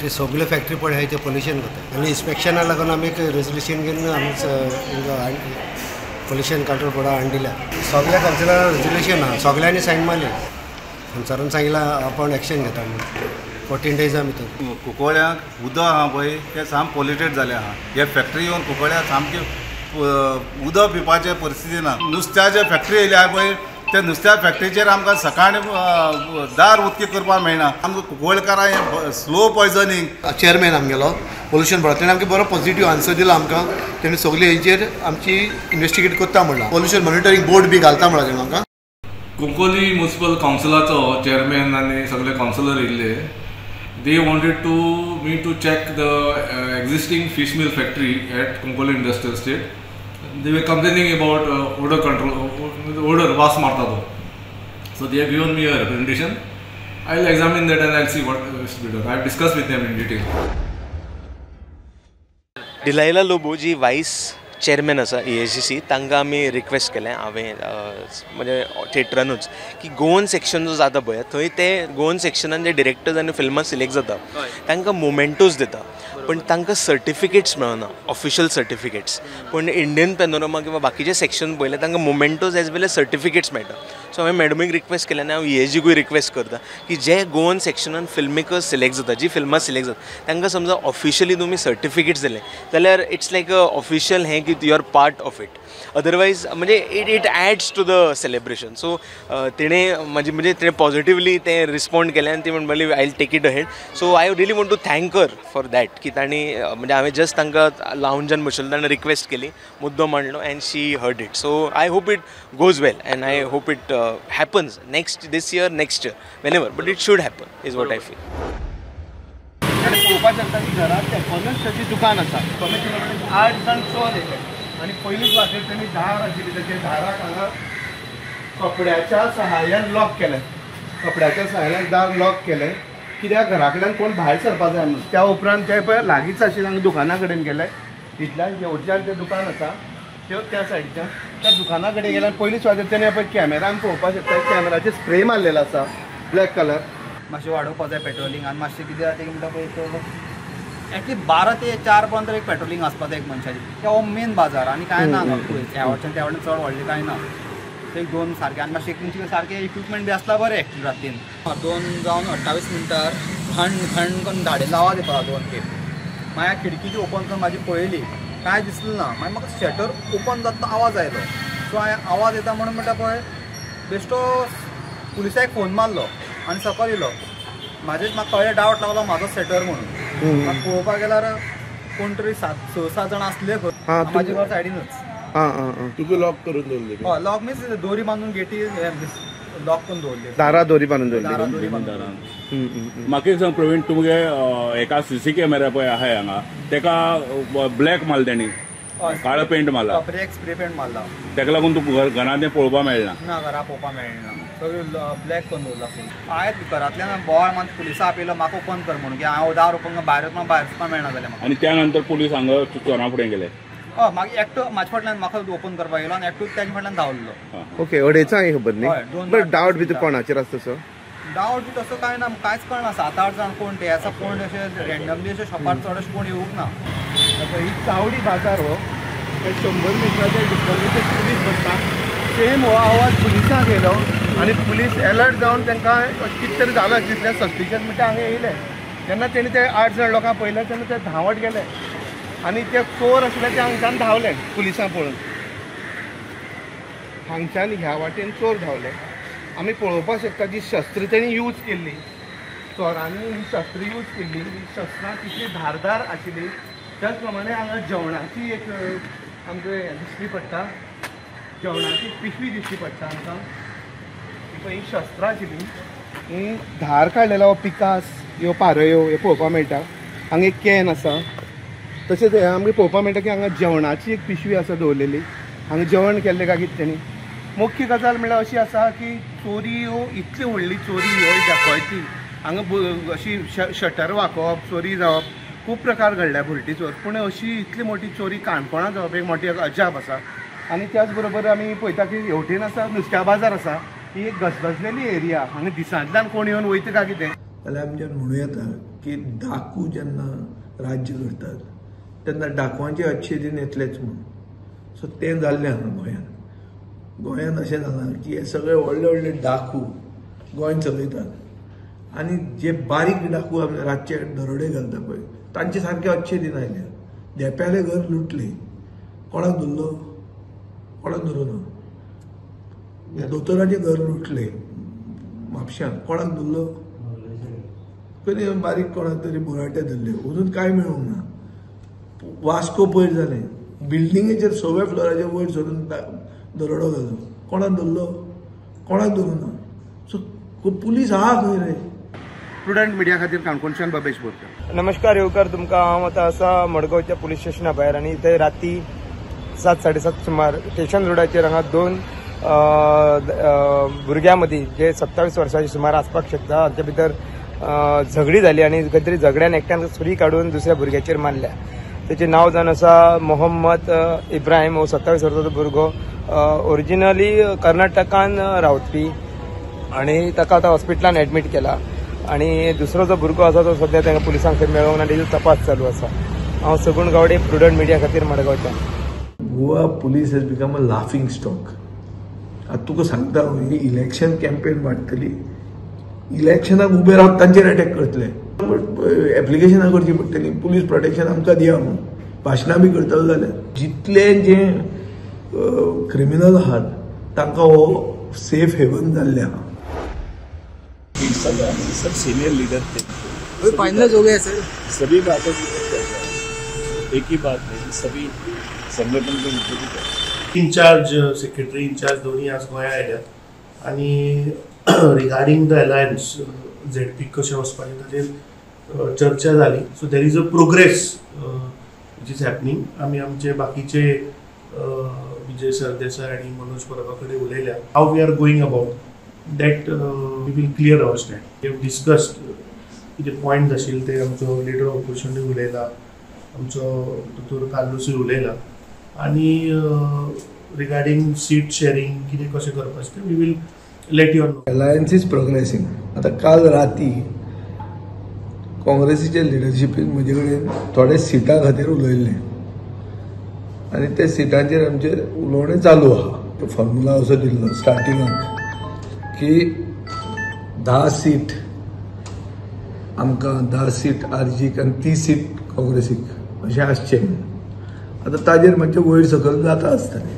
Factory सगळ्यो factory पळय आहाय ते पोल्युशन करता आनी इन्स्पेक्शना लागून आमी एक रेजोल्युशन घेवन आमी पोल्युशन कंट्रोल बोर्डा हाडून दिल्या. सगळ्या कावन्सिलरां रेजोल्युशन आहा, सगळ्यांनी सायन मारली. सरान सांगलां आपूण एक्शन घेता म्हणून 14 डेजा भितर. कुंकळ्यांक उदक आहा पळय तें साम पोल्युटेड जालें आहा. हे फॅक्टरी येवन कुंकळ्याक सामकें उदक पिवपाचें परिस्थिती ना. नुस्त्याचे फॅक्टरी येयली आहा पळय ते नुस्त्या फॅक्टरीचेर आमकां सकाळीं दार उदकी करपाक मेळना. आमकां कुंकळकारां स्लो पॉयजनींग. चेअरमॅन आमगेलो पोल्युशन बोर्डा तेणें आमकां बरो पॉझिटिव्ह आन्सर दिलो आमकां. तेणें सगळे हेजेर आमची इन्वेस्टिगेट करता म्हणलां. पोल्युशन मॉनिटरींग बोर्ड बी घालता म्हणलां तेणें आमकां. कुंकळ्ळी म्युनिसिपल कावन्सिलाचो चेअरमॅन आनी सगळे कावन्सिलर येयल्ले. They wanted to me to check the existing fish meal factory at Cuncolim industrial estate. They were complaining about odor control, odor वास मारता तो. So they have given me a representation. I will examine that and I will see what is to be done. I have discuss with them in detail. Delilah Lobo ji vice chairman आसा ESGC, तांकां आमी request केलें हांवें म्हणजे थिएटरानूच की Goan section जो जाता पळय थंय ते गोवन सेक्शनान जे डिरेक्टर्स आनी फिल्मां सिलेक्ट जाता तांकां मोमेंटोज दिता, पण तांकां सर्टिफिकेट्स मेळना, ऑफिशियल सर्टिफिकेट्स. पूण इंडियन पॅनोरमा किंवा बाकीचे सेक्शन पळयले तांकां mementos as well as certificates मेळटा. सो हांवें मॅडमीक रिक्वेस्ट केलें आनी हांव ESGकूय रिक्वेस्ट करता की जे गोवन सेक्शनान फिल्म मेकर्स सिलेक्ट जाता, जी फिल्मां सिलेक्ट जाता तांकां समजा ऑफिशियली तुमी सर्टिफिकेट्स दिले जाल्यार it's like a official हें की you are part of it. Otherwise म्हणजे it adds to the celebration. So तिणें म्हाजी म्हणजे तिणें पॉझिटिवली तें रिस्पॉन्ड केलें आनी ती म्हणपाली I will take it ahead. So I really want to thank her for that की तांणी म्हणजे हांवें जस्ट तांकां लावंजान बशिल्लो ताणें रिक्वेस्ट केली, मुद्दो मांडलो and she heard it. So I hope it goes well and I hope it happens next this year, next year, whenever, but it should happen is what I feel. आनी पळोवपाक शकता की घरांत टेक्नोलॉजीचें दुकान आसा. कमीत कमी 8 जाण चोर येयले आनी पयलीच वाटेर तेणी दार आशिल्ली तेजे दाराक हांगा कपड्याच्या सहाय्यान लॉक केलें. कपड्याच्या सहाय्यान दार लॉक केलें कित्याक घरा कडल्यान कोण भायर सरपा जाय म्हणून. त्या उपरांत ते पळय लागींच आशिल्ले हांगा दुकाना कडेन गेले. इतल्यान शेवटच्यान तें दुकान आसा त्यो त्या सायडीच्यान त्या दुकाना कडेन गेल्यार पयलीच वाटेर तेणी पळय कॅमेरान पळोवपाक शकता कॅमेराचेर स्प्रे मारलेलो आसा ब्लॅक कलर. मातशें वाडोवपाक जाय पेट्रोलिंग आनी मातशें कितें जाता म्हणटा पळय तो एटलीस्ट 12 ते 4 पर्यंत एक पेट्रोलिंग आसपाक जाय एक मनशाची. कित्याक हो मेन बाजार आनी कांय ना हांगा ह्या वटच्यान त्या वटेन चड व्हडलें कांय ना. एक 2 सारकें आनी मातशें तुमचें सारकें इक्विपमेंट बी आसल्यार बरें एक्चुअली रातीन 2 जावन 28 मिनटार घण घण करून धाडेलो आवाज येता 2 खेप. मागीर खिडकी ओपन करून म्हाजी पळयली कांय दिसलें ना. मागीर म्हाका शटर ओपन जाता आवाज आयलो. सो हांवें आवाज येता म्हणून म्हणटा पळय बेश्टो पुलिसाक फोन मारलो आनी सकयल येयलो. म्हाजेच म्हाका कळ्ळें डावट लागलो म्हाजो शटर म्हणून. म्हाका पळोवपाक गेल्यार कोण तरी 6-7 जाण आसले खंय म्हाजे घर सायडीनूच. तुका लॉक करून दवरले? हय, लॉक मिन्स दोरी बांदून गेटी लॉक करून दवरली, दारा दोरी बांदून दवरली. म्हाका एक सांग प्रवीण, तुमगे एका CC camera पळय आहा हांगा तेका ब्लॅक मारला तेणी, काळो पेंट मारला, ब्लॅक स्प्रे पेंट मारला, तेका लागून तुका घरांत तें पळोवपाक मेळना? ना, घरा पळोवपाक मेळना, सगळें ब्लॅक करून दवरला. हांवें घरांतल्यान बोवाळ मारून पुलिसां आपयलो म्हाका ओपन कर म्हणून की हांव दार ओपन करून भायर वचपाक भायर वचपाक मेळना जालें म्हाका. आनी त्या नंतर पुलीस हांगा चोरां फुडें गेले? हय, मागीर एकटो म्हाजे फाटल्यान म्हाका ओपन करपाक येयलो आनी एकटो तेजे फाटल्यान धांवलो. ओके, अडेचांक खबर न्ही, बट डावट बी कोणाचेर आसा तसो? डावट बी तसो कांय ना, कांयच कळना. 7-8 जाण कोण ते आसा, कोण अशें रँडमली अशें शॉपार चड अशें कोण येवंक ना. ही चावडी बाजार हो 100 मिटराच्या डिस्टन्सीचेर पुलीस बसता. सेम हो आवाज पुलिसांक येयलो आनी पुलीस एलर्ट जावन तांकां कितें तरी जालां जितलें सस्पिशियस म्हणटा हांगा येयले. तेन्ना तेणी ते 8 जाण लोकांक पळयले तेन्ना ते धांवट गेले आनी ते चोर आशिल्ले ते हांगच्यान धांवले पुलिसांक पळोवन. हांगच्यान ह्या वाटेन चोर धांवले. आमी पळोवपाक शकता जी शस्त्र तेणी यूज केल्ली, चोरांनी ही शस्त्र यूज केल्ली, ही शस्त्रां तितली धारदार आशिल्ली. त्याच प्रमाणे हांगा जेवणाची एक आमकां दिश्टी पडटा, जेवणाची पिशवी दिश्टी पडटा आमकां. ही शस्त्रां आशिल्ली, ही धार काडलेलो हो पिकास, ह्यो पारयो ह्यो पळोवपाक मेळटा. हांगा एक can आसा. तशेंच आमकां पळोवपाक मेळटा की हांगा जेवणाची एक पिशवी आसा दवरलेली, हांगा जेवण केल्लें काय कितें तेणी. मुख्य गजाल म्हणल्यार अशी आसा की चोरी ह्यो इतली व्हडली चोरी ह्यो दाखयती हांगा अशी शटर वाकोवप, चोरी जावप, खूब प्रकार घडल्या भुरटी चोर, पूण अशी इतली मोठी चोरी काणकोणा जावप एक मोठी अजाप आसा. आनी त्याच बरोबर आमी पळयता की हेवटेन आसा नुस्त्या बाजार आसा, ही एक गजबजलेली एरिया, हांगा दिसांतल्यान कोण येवन वयता काय कितें जाल्यार आमच्यान म्हणूं येता की की डाकू जेन्ना राज्य करतात तेन्ना डाकुवांचे अच्छे दिन येतलेच म्हणून. सो तें जाल्लें आहा गोंयांत. गोंयांत अशें जालां की हे सगळे व्हडले व्हडले डाकू गोंय चलयतात आनी जे बारीक डाकू आमी रातचे दरोडे घालता पळय तांचे सारके अच्छे दिन आयले. धेंप्यालें घर लुटलें, कोणाक धरलो? कोणाक धरूं ना. दोतोराचें घर लुटलें म्हापश्यांत, कोणाक धरलो? पयलीं बारीक कोणाक तरी बुराटे धरले, अजून कांय मेळूंक ना. वास्को पयर जालें, बिल्डिंगेचेर 6व्या फ्लोराचेर वयर सरून दरोडो घालो, कोणाक धरलो? कोणाक धरूं ना. सो पुलीस आहा खंय रे? प्रुडंट मिडिया खातीर काणकोणच्यान बाबेश बोरकर. नमस्कार येवकार तुमकां. हांव आतां आसा मडगांवच्या पुलीस स्टेशना भायर आनी थंय राती 7 साडे 7 सुमार स्टेशन रोडाचेर हांगा 2 भुरग्यां मदीं जे 27 वर्सांचे सुमार आसपाक शकता हांचे भितर झगडी जाली आनी खंय तरी झगड्यान एकट्यान सुरी काडून दुसऱ्या भुरग्याचेर मारल्या. तेचें नांव जावन आसा मोहम्मद इब्राहिम. हो 27 वर्साचो भुरगो ओरिजिनली कर्नाटकान रावपी आनी ताका आतां हॉस्पिटलान एडमीट केला. आनी दुसरो जो भुरगो आसा तो सद्या तांकां पुलिसांक थंय मेळोंक ना, तेजो तपास चालू आसा. हांव सगूण गावडे, प्रुडंट मिडिया खातीर मडगांवच्यान. Goa police has become a laughing stock. आतां तुका सांगता ही इलेक्शन कॅम्पेन वाडटली, इलेक्शनाक उबे रावन तांचेर अटॅक करतले, एप्लिकेशनां करची पडटली, पुलीस प्रोटेक्शन आमकां दिया म्हणून भाशणां बी करतले जाल्यार जितले जे क्रिमिनल आहात तांकां हो सेफ हेवन जाल्लें आहा. सब सीनियर लीडर थे, फाइनल हो गया सर, सभी बातों की एक ही बात नहीं, सभी संगठन के मुद्दे भी चर्चा. इंचार्ज सेक्रेटरी इंचार्ज दोन्ही आज गोंया आयल्यात आनी रिगार्डींग the alliance ZP कशें वचपाचें ताचेर चर्चा जाली. So there is a progress which is happening. आमी आमचे बाकीचे विजय सरदेसाय आनी मनोज परबा कडेन उलयल्या. How we are going about that we will clear our stand. We have discussed कितें पॉयंट आशिल्ले ते आमचो लिडर ऑफ ऑपोजिशनूय उलयला, आमचो दोतोर कार्लुसूय उलयला आनी रिगार्डींग सीट शेअरिंग कितें कशें करपाचें तें we will let you know. Alliance is progressing. आतां काल राती काँग्रेसीच्या लिडरशिपीन म्हजे कडेन थोडे सिटां खातीर उलयल्लें आनी त्या सिटांचेर आमचें उलोवणें चालू आहा. तो फॉर्मुला असो दिल्लो स्टार्टिंगाक की 10 सीट आमकां, 10 सीट आरजीक आनी 30 सीट काँग्रेसीक अशें आसचें म्हणून. आतां ताजेर मातशें वयर सकयल जाता आसतलें,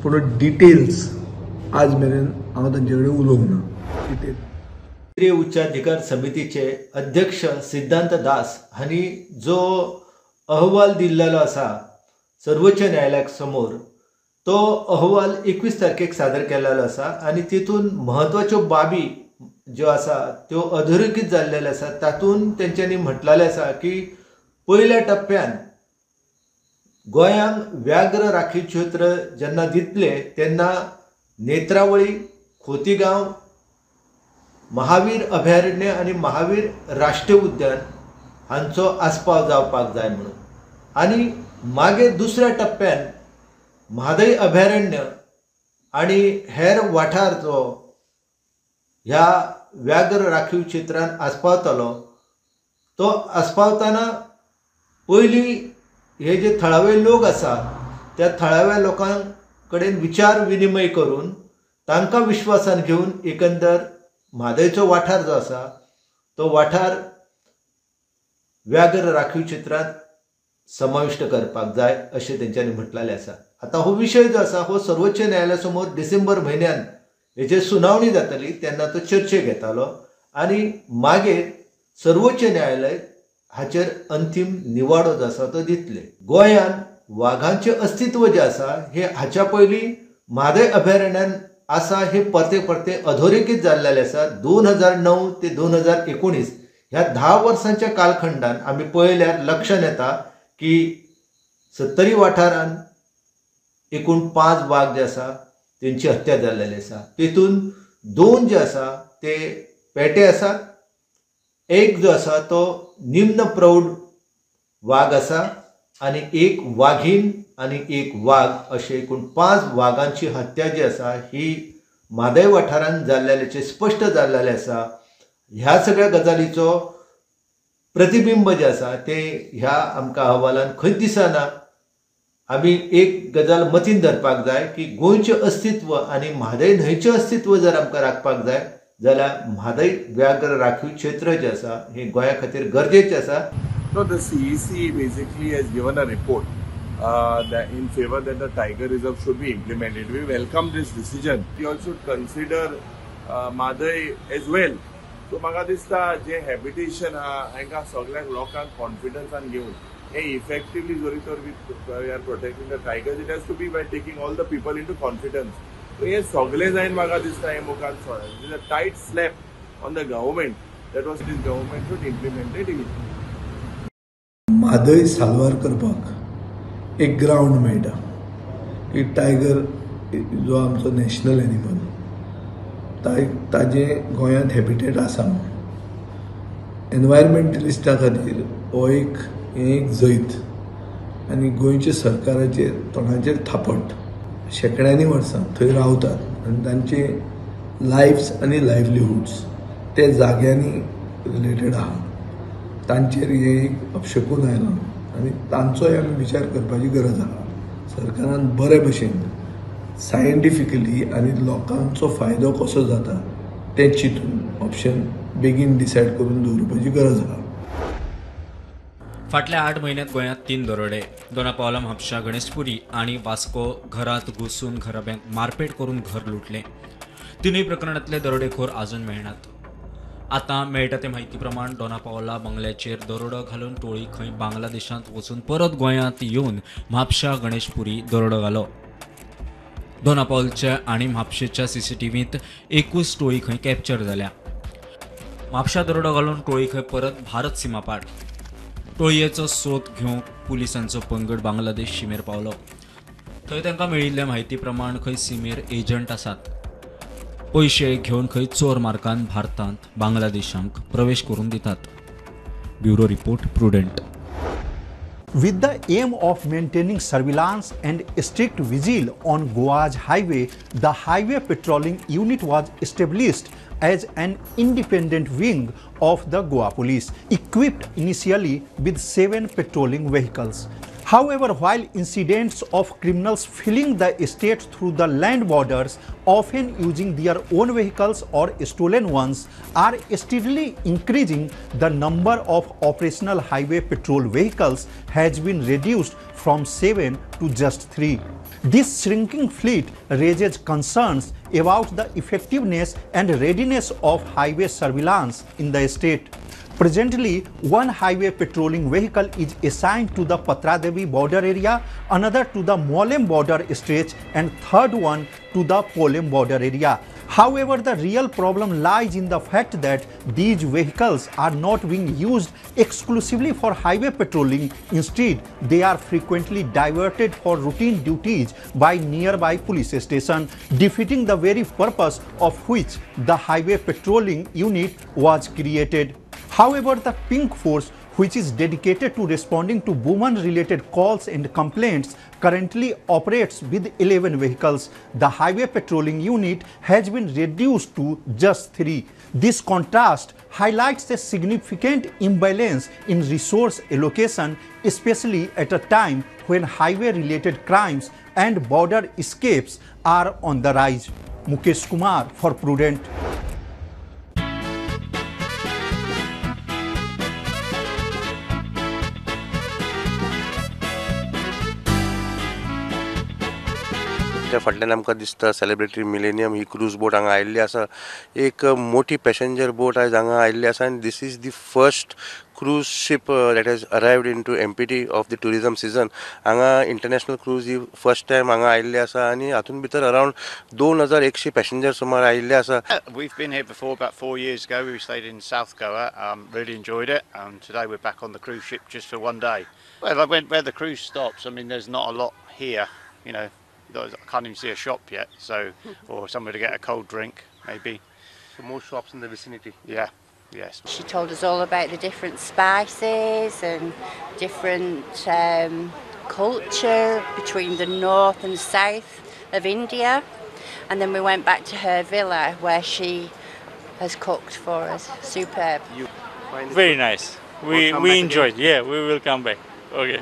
पूण डिटेल्स आज मेरेन हांव तांचे कडेन उलोवंक ना. डिटेल केंद्रीय उच्चाधिकार समितीचे अध्यक्ष सिद्धांत दास हांणी जो अहवाल दिल्लो आसा सर्वोच्च न्यायालयाक समोर, तो अहवाल 21 तारखेक सादर केल्लो आसा आनी तितून म्हत्वाच्यो बाबी ज्यो आसा त्यो अधोरेखीत जाल्लेल्यो आसा. तातूंत तेंच्यांनी म्हटलेलें आसा की पयल्या टप्प्यान गोंयांक व्याघ्र राखीव क्षेत्र जेन्ना दितले तेन्ना नेत्रावळी, खोतीगांव, महावीर अभयारण्य आनी महावीर राष्ट्रीय उद्यान हांचो आस्पाव जावपाक जाय म्हणून, आनी मागीर दुसऱ्या टप्प्यान म्हादय अभयारण्य आनी हेर वाठार जो ह्या व्याघ्र राखीव क्षेत्रान आस्पावतलो तो आस्पावतना पयलीं हे जे थळावे लोक आसा त्या थळाव्या लोकां कडेन विचार विनिमय करून तांकां विश्वासान घेवन एकंदर म्हादयचो वाठार जो आसा तो वाठार व्याघ्र राखीव क्षेत्रांत समाविश्ट करपाक जाय अशें तेंच्यांनी म्हटलेलें आसा. आतां हो विशय जो आसा हो सर्वोच्च न्यायालया समोर डिसेंबर म्हयन्यान हेचेर सुनावणी जातली तेन्ना तो चर्चेक येतालो आनी मागीर सर्वोच्च न्यायालय हाचेर अंतीम निवाडो जो आसा तो दितले. गोंयांत वाघांचें अस्तित्व जें आसा हें हाच्या पयलीं म्हादय अभयारण्यान आसा हे परते परते अधोरेखीत जाल्लेलें आसा. 2009 ते 2019 ह्या 10 वर्सांच्या कालखंडान आमी पळयल्यार लक्षांत येता की 70 वाठारान एकूण 5 वाग जे आसा तेंची हत्या जाल्लेली आसा. तेतून 2 जे आसा ते पेटे आसात, एक जो आसा तो निम्न प्रौढ वाग आसा आनी एक वाघीण आनी एक वाग अशे एकूण 5 वागांची हत्या जी आसा ही म्हादय वाठारान जाल्ल्याचें स्पश्ट जाल्लेलें आसा. ह्या सगळ्या गजालीचो प्रतिबिंब जें आसा तें ह्या आमकां अहवालान खंयच दिसना. आमी एक गजाल मतीन धरपाक जाय की गोंयचें अस्तित्व आनी म्हादय न्हंयचें अस्तित्व जर आमकां राखपाक जाय जाल्यार म्हादय व्याघ्र राखीव क्षेत्र जें आसा हें गोंया खातीर गरजेचें आसा. No, the CEC basically has given a report that in favor that the tiger reserve should be implemented. We welcome this decision. We also consider Mhadei as well. So म्हाका दिसता जे हॅबिटेशन आहा हांकां सगळ्यांक लोकांक कॉन्फिडन्सान घेवन हे इफेक्टिवली जरी तर we are protecting the tigers, it has to be by taking all the people into confidence. So हे सगळे जायन म्हाका दिसता हे मुखार it is a tight slap on the government that was this government should implement it. Mhadei साल्वार करपाक एक ground मेळटा की टायगर जो आमचो नॅशनल एनिमल ताजें गोंयांत हॅबिटेट आसा म्हूण एनवायरमेंटलिस्टा खातीर हो एक हें एक जैत आनी गोंयच्या सरकाराचेर तोंडाचेर थापट. शेंकड्यांनी वर्सां थंय रावतात आनी तांचे लायफ्स आनी लायवलीहुड्स ते जाग्यांनी रिलेटेड आहा, तांचेर हें एक अपशकून आयलां आनी तांचोय आमी विचार करपाची गरज आहा. सरकारान बरे भशेन सायंटिफिकली आनी लोकांचो फायदो कसो जाता तें चिंतून ऑप्शन बेगीन डिसायड करून दवरपाची गरज आहा. फाटल्या 8 म्हयन्यांत गोंयांत 3 दरोडे, दोना पावला, म्हापशा, गणेशपुरी आनी वास्को घरांत घुसून घराब्यांक मारपेट करून घर लुटलें. तिनूय प्रकरणांतले दरोडेखोर आजून मेळनात. आतां मेळटा ते म्हायती प्रमाण दोना पावला बंगल्याचेर दरोडो घालून टोळी खंय बांगलादेशांत वचून परत गोंयांत येवन म्हापशा, गणेशपुरी दरोडो घालो. दोना पावलच्या आनी म्हापशेच्या सीसीटीव्हींत एकूच टोळी खंय कॅप्चर जाल्या. म्हापशा दरोडो घालून टोळी खंय परत भारत सीमापार. टोळयेचो सोद घेवंक पुलिसांचो पंगड बांगलादेश शिमेर पावलो. थंय तांकां मेळिल्ले म्हायती प्रमाण खंय सिमेर एजंट आसात, पयशे घेवन खंय चोर मार्गान भारतांत बांगलादेशांक प्रवेश करून दितात. Bureau report, Prudent. With the aim of maintaining surveillance and strict vigil on Goa's highway, the Highway Patrolling Unit was established as an independent wing of the Goa Police, equipped initially with 7 patrolling vehicles. However, while incidents of criminals fleeing the state through the land borders, often using their own vehicles or stolen ones, are steadily increasing, the number of operational highway patrol vehicles has been reduced from 7 to just 3. This shrinking fleet raises concerns about the effectiveness and readiness of highway surveillance in the state. Presently, one highway patrolling vehicle is assigned to the Patradevi border area, another to the Mollem border stretch, and third one to the Polem border area. However, the real problem lies in the fact that these vehicles are not being used exclusively for highway patrolling. Instead, they are frequently diverted for routine duties by nearby police station, defeating the very purpose of which the highway patrolling unit was created. However, the Pink Force, which is dedicated to responding to women-related calls and complaints, currently operates with 11 vehicles. The highway patrolling unit has been reduced to just 3. This contrast highlights a significant imbalance in resource allocation, especially at a time when highway-related crimes and border escapes are on the rise. Mukesh Kumar for Prudent. त्या फाटल्यान आमकां दिसता celebratory millennium ही cruise बोट हांगा आयिल्ली आसा. एक मोठी passenger बोट आयज हांगा आयिल्ली आसा आनी this is the first cruise ship that has arrived into MPT of the tourism season. हांगा इंटरनॅशनल क्रूज ही फर्स्ट टायम हांगा आयिल्ली आसा आनी हातूंत भितर अरावंड 2100 पॅसेंजर सुमार आयिल्ले आसा. We've been here before about 4 years ago. We stayed in South Goa, really enjoyed it. Today we're back on the cruise ship just for one day. Well, where the cruise stops, I mean, there's not a lot here, you know. I can't even see a shop yet, so, or somewhere to get a cold drink, maybe. So more shops in the vicinity. Yeah, yes. She told us all about the different spices and different culture between the north and south of India. And then we went back to her villa where she has cooked for us. Superb. You find it very nice. We enjoyed. Yeah, we will come back. Okay.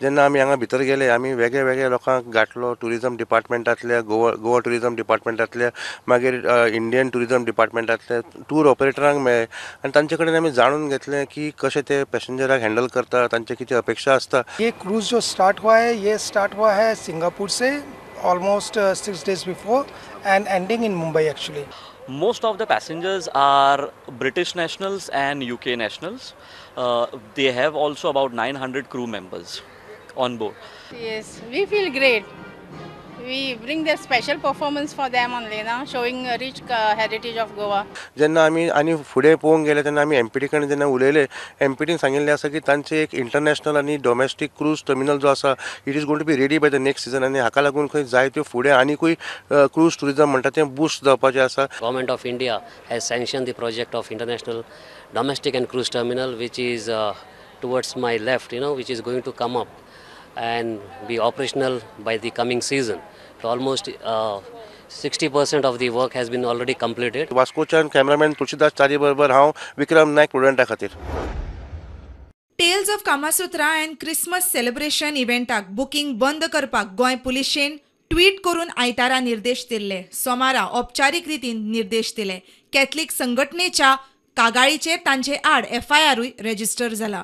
जेन्ना आमी हांगा भितर गेले आमी वेगळे वेगळे लोकांक गांठलो, tourism डिपार्टमेंटांतल्या, Goa tourism डिपार्टमेंटांतल्या, मागीर इंडियन ट्युरिजम डिपार्टमेंटांतले टूर ऑपरेटरांक मेळ्ळे आनी तांचे कडेन आमी जाणून घेतलें की कशें ते पॅसेंजराक हँडल करता, तांचे कितें अपेक्षा आसता. ये क्रूज जो स्टार्ट हुआ है ये स्टार्ट हुआ है Singapore Se almost 6 days before and ending in Mumbai actually. Most of the passengers are British nationals and UK nationals. They have also about 900 crew members on board. Yes, we feel great. We bring their special performance for them only, na, showing a rich heritage of Goa. जेन्ना आमी आनी फुडें पळोवंक गेले तेन्ना आमी empty कडेन जेन्ना उलयले, एमपीटीन सांगिल्लें आसा की तांचे एक इंटरनॅशनल आनी डोमेस्टीक क्रूज टर्मिनल जो आसा it is going to be ready by the next season आनी हाका लागून खंय जायत्यो फुडें आनीकूय क्रूज ट्युरिजम म्हणटा तें बूस्ट जावपाचें आसा. Government of India has sanction the project of international domestic and cruise terminal which is towards my left, you know, which is going to come up and be operational by the coming season. So almost 60% of the work has been already completed. वास्कोच्यान cameraman Tulsidas Chari बरोबर हांव विक्रम नायक प्रुडंटा खातीर. Tales of Kamasutra and Christmas celebration इव्हेंटाक booking बंद करपाक Goa पुलिशेन tweet करून आयतारा निर्देश दिल्ले. सोमारा औपचारीक रितीन निर्देश दिले. कॅथलीक संघटनेच्या कागाळीचेर तांचे आड एफआयआरूय रजिस्टर जाला.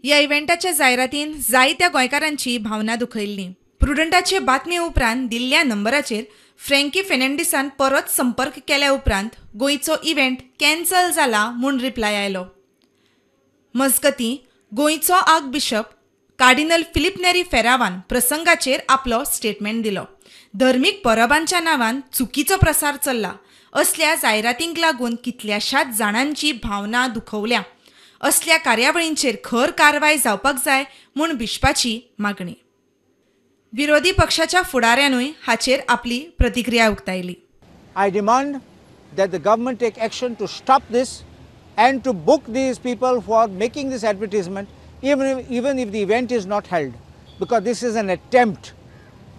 ह्या इव्हेंटाच्या जायरातीन जायत्या गोंयकारांची भावना दुखयल्ली. प्रुडंटाचे बातमी उपरांत दिल्ल्या नंबराचेर फ्रँकी फेर्नांडीसान परत संपर्क केल्या उपरांत गोंयचो इव्हेंट कॅन्सल जाला म्हूण रिप्लाय आयलो. मजगतीं गोंयचो आर्कबिशप कार्डिनल फिलीप नेरी फेरावान प्रसंगाचेर आपलो स्टेटमेंट दिलो. धर्मीक परबांच्या नांवान चुकीचो प्रसार चल्ला असल्या जायरातींक लागून कितल्याशाच जाणांची भावना दुखवल्या. असल्या कार्यावळींचेर खर कारवाय जावपाक जाय म्हूण बिशपाची मागणी. विरोधी पक्षाच्या फुडाऱ्यानूय हाचेर आपली प्रतिक्रिया उक्तायली. I demand that the government take action to stop this and to book these people for making this advertisement even if the event is not held, because this is an attempt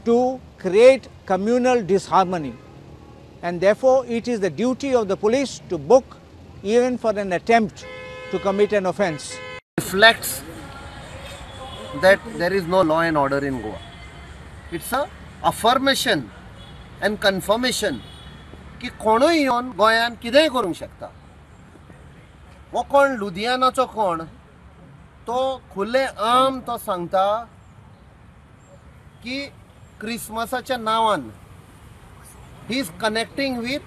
to create communal disharmony, and therefore it is the duty of the police to book even for an attempt to commit an offence. Reflects that there is no law and order in Goa. It's a affirmation and confirmation की कोणूय येवन गोंयांत कितेंय करूंक शकता. हो कोण लुधियानाचो कोण तो खुले आम तो सांगता की क्रिसमसाच्या नांवान he is connecting with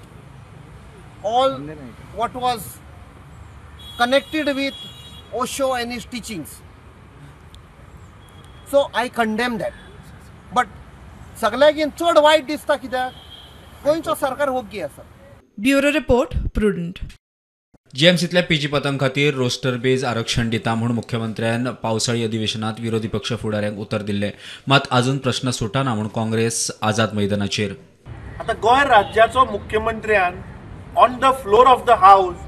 all what was connected with Osho and his teachings. So I condemn that. But सगळ्याकीन चड वायट दिसता कित्याक गोंयचो सरकार वोग्गी आसा. Bureau report, Prudent. जीएमसींतल्या पीजी पदां खातीर रोस्टर बेज आरक्षण दिता म्हूण मुख्यमंत्र्यान पावसाळी अधिवेशनात विरोधी पक्ष फुडाऱ्यांक उतर दिल्लें. मात अजून प्रश्न सुटना म्हूण काँग्रेस आझाद मैदानाचेर. आतां गोंय राज्याचो मुख्यमंत्र्यान on the floor of the house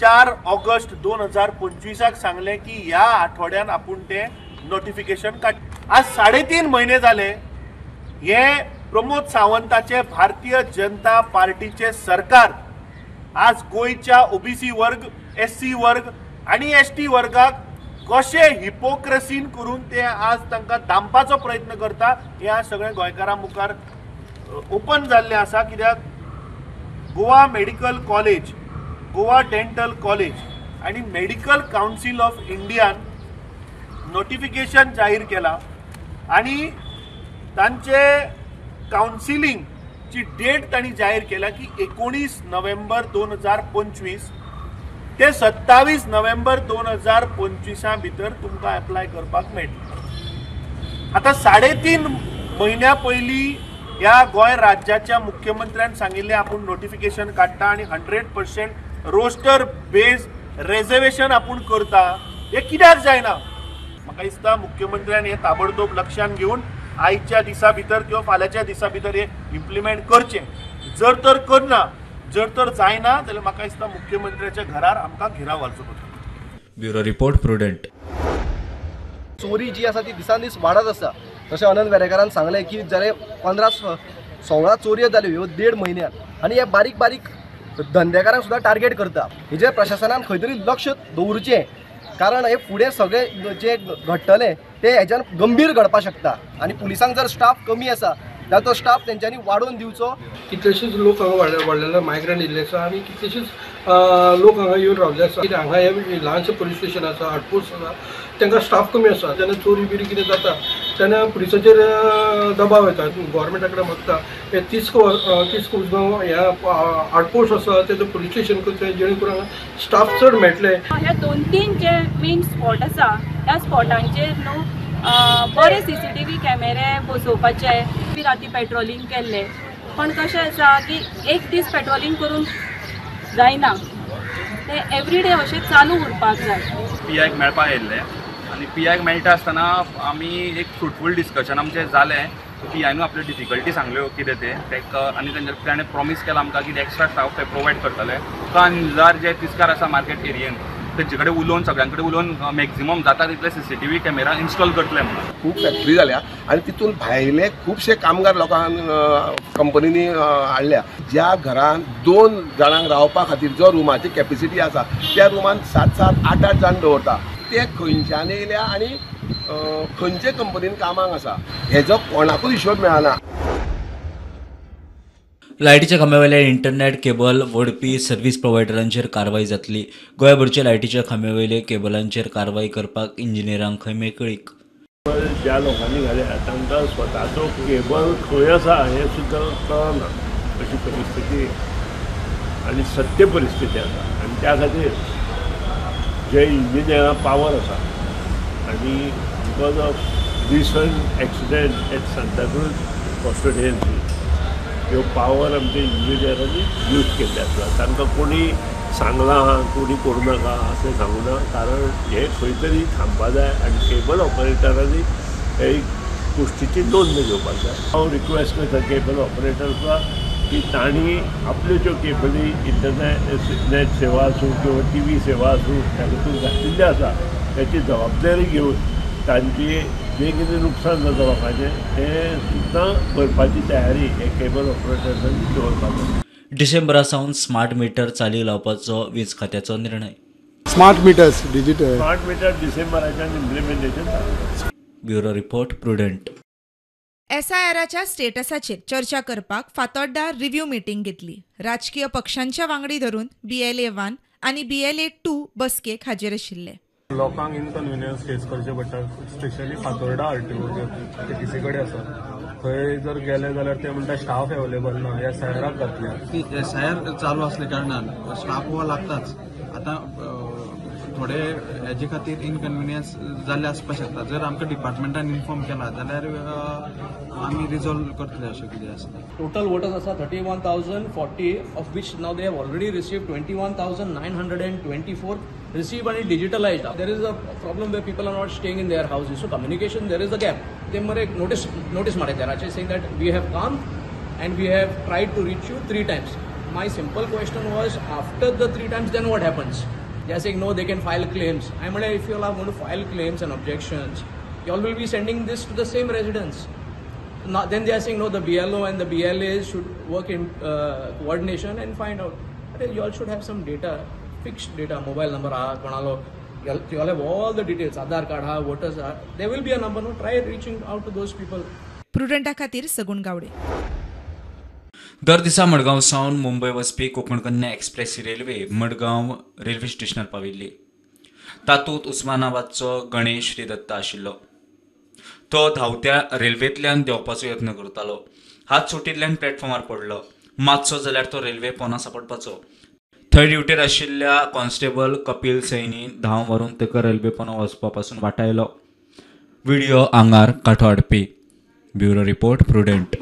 4 August 2025 सांगलें की ह्या आठवड्यान आपूण तें नोटिफिकेशन काड. आज 3.5 म्हयने जाले हे प्रमोद सावंताचे भारतीय जनता पार्टीचे सरकार आज गोंयच्या ओबीसी वर्ग, एससी वर्ग आनी एसटी वर्गाक कशें हिपोक्रसीन करून ते आज तांकां दामपाचो प्रयत्न करता हें आज सगळ्या गोंयकारां मुखार ओपन जाल्लें आसा. कित्याक Goa medical college, Goa dental college आनी मेडिकल कावन्सील ऑफ इंडियान नोटिफिकेशन जाहीर केला आनी तांचे कावन्सिलिंगची डेट तांणी जाहीर केला की 19 नोव्हेंबर 2025 ते 27 नोव्हेंबर 2025 भितर तुमकां एप्लाय करपाक मेळटलें. आतां 3.5 म्हयन्या पयलीं ह्या गोंय राज्याच्या मुख्यमंत्र्यान सांगिल्लें आपूण नोटिफिकेशन काडटा आनी 100% रोस्टर बेज रेजर्वेशन आपूण करता. हें कित्याक जायना? म्हाका दिसता मुख्यमंत्र्यान हें ताबडतोब लक्षांत घेवन आयच्या दिसा भितर किंवा फाल्यांच्या दिसा भितर हें इम्प्लिमेंट करचें. जर तर करना, जर तर जायना जाल्यार म्हाका दिसता मुख्यमंत्र्याच्या घरार आमकां घेराव घालचो पडटलो. Bureau report, Prudent. चोरी जी आसा ती दिसान दीस वाडत आसा. तशें अनंत वेरेंकारान सांगलें की जाल्यार 15-16 चोरयो जाल्यो ह्यो 1.5 म्हयन्यात आनी हे बारीक बारीक धंदेकारांक सुद्दां टार्गेट करता. हेजेर प्रशासनान खंय तरी लक्ष दवरचें. कारण हे फुडें सगळे जे घडटलें ते हेज्यान गंभीर घडपाक शकता आनी पुलिसांक जर स्टाफ कमी आसा जाल्यार तो स्टाफ तेंच्यांनी वाडोवन दिवचो. कितलेशेच लोक हांगा वाडलेले मायग्रंट येयल्ले आसा आनी कितलेशेच लोक हांगा येवन रावले आसा. हांगा हे ल्हानशें पुलीस स्टेशन आसा, आउटपोस्ट आसा, तांकां स्टाफ कमी आसा. जेन्ना चोरी बिरी कितें जाता तेन्ना पुलिसाचेर दबाव येता. गोवोरमेंटा कडेन मागता हे 30 उसगांव ह्या आउटपोस्ट आसा तेजो पुलीस स्टेशन करचें, जेणे करून हांगा स्टाफ चड मेळटले. ह्या 2-3 जे मेन स्पॉट आसा त्या स्पॉटांचेर न्हू बरे CCTV कॅमेरे बसोवपाचे. राती पेट्रोलिंग केल्ले, पण कशें आसा की एक दीस पेट्रोलिंग करून जायना, ते एवरीडे अशें चालू उरपाक जाय. पी आयक मेळपाक आयिल्ले आनी पी आयक मेळटा आसतना आमी एक फ्रुटफूल डिस्कशन आमचें जालें. पी आयनू आपल्यो डिफिकल्टी सांगल्यो कितें तें ताका आनी ताणें प्रॉमीस केलां आमकां की एक्स्ट्रा स्टाफ ते प्रोवायड करतले. कांजार जे तिस्कार आसा मार्केट एरियेन तेंचे कडेन उलोवन सगळ्यां कडेन उलोवन मॅक्झिमम जाता तितले CCTV camera install करतले म्हणून. खूब फॅक्टरी जाल्या आनी तितून भायले खुबशे कामगार लोकांक कंपनींनी हाडल्या. ज्या घरान 2 जाणांक रावपा खातीर जो रुमाची कॅपेसिटी आसा त्या रुमान 7-7, 8-8 जाण दवरता. ते खंयच्यान येयल्या आनी खंयचे कंपनीन कामाक आसा हेजो कोणाकूच हिशोब मेळना. लायटीच्या खांब्यावयल्या इंटरनेट केबल वोडपी सर्व्हिस प्रोवायडरांचेर कारवाय जातली. गोंयभरच्या लायटीच्या खांब्यावयले केबलांचेर कारवाय करपाक इंजिनियरांक खंय मेकळीक. ज्या लोकांनी घाल्या तांकां स्वताचो केबल खंय आसा हें सुद्दां कळना अशी परिस्थिती आनी सत्य परिस्थिती आसा. आनी त्या खातीर जे इंजिनियरां पावर आसा आनी because of recent accident at Santacruz constituency ह्यो पावर आमच्या इंजिनियरांनी यूज केल्ले आसा. तांकां कोणी सांगलां कोणी करूं नाका अशें सांगूं ना, कारण हें खंय तरी थांबपा जाय आनी केबल ऑपरेटरांनी हे गोश्टीची नोंद घेवपाक जाय. हांव रिक्वेस्ट करता केबल ऑपरेटर्साक की तांणी आपल्यो ज्यो केबली इंटरनेट सेवा आसूं किंवा TV सेवा आसूं तातूंत घातिल्ल्यो आसा ताची जबाबदारी घेवन तांची जें कितें नुकसान जाता लोकांचें तें सुद्दां भरपाची तयारी हे केबल ऑपरेटर्सांनी दवरपाक जाय. डिसेंबरा सावन स्मार्ट मिटर चालीक लावपाचो वीज खात्याचो निर्णय. Smart meters digital smart meter डिसेंबराच्यान implementation. Bureau report, Prudent. एसआयआराच्या स्टेटसाचेर चर्चा करपाक फातोड्डा रिव्ह्यू मिटींग घेतली. राजकीय पक्षांच्या वांगडी धरून BLA 1 आनी BLA 2 बसकेक हाजीर आशिल्ले. लोकांक इनकन्विनियन्स फेस करचे पडटा, स्पेशली फातोर्डा RTO जे कडेन आसा थंय जर गेले जाल्यार ते म्हणटा स्टाफ अवेलेबल ना. एसआयआराक घातल्या एसआयआर चालू असल्या कारणान स्टाफ हो लागताच. आतां थोडे हेजे खातीर इनकन्विनियन्स जाल्ले आसपाक शकता. जर आमकां डिपार्टमेंटान इन्फॉर्म केला जाल्यार आमी रिजॉल्व करतले अशें कितें आसता. टोटल वोटर्स आसा 31,040, of which now they have already received 21,924 received and digitalized. There is a problem where people are not staying in their houses, so communication there is a gap. They mare notice mare there actually saying that we have come and we have tried to reach you 3 times. My simple question was, after the 3 times then what happens? They are saying no, they can file claims. I mean, if you all are going to file claims and objections, you all will be sending this to the same residents. Now, then they are saying no, the BLO and the BLAs should work in coordination and find out. You all should have some data, fixed data, mobile number, you all have all the details, Aadhaar card, voters, there will be a number. No, try reaching out to those people. Prudenta खातीर सगुण गावडे. दर दिसा मडगांव सावन मुंबय वचपी Konkan Kanya express railway Madgaon railway स्टेशनार पाविल्ली. तातूंत उस्मानाबादचो गणेश श्रीदत्ता आशिल्लो. तो धांवत्या रेल्वेंतल्यान देंवपाचो यत्न करतालो. हात सुटिल्ल्यान प्लॅटफॉर्मार पडलो. मातसो जाल्यार तो रेल्वे पोना सापडपाचो. थंय ड्युटेर आशिल्ल्या कॉन्स्टेबल कपिल सैनी धांव मारून ताका रेल्वे पोना वचपा पासून वाटायलो. व्हिडिओ आंगार कांटो हाडपी. Bureau report, Prudent.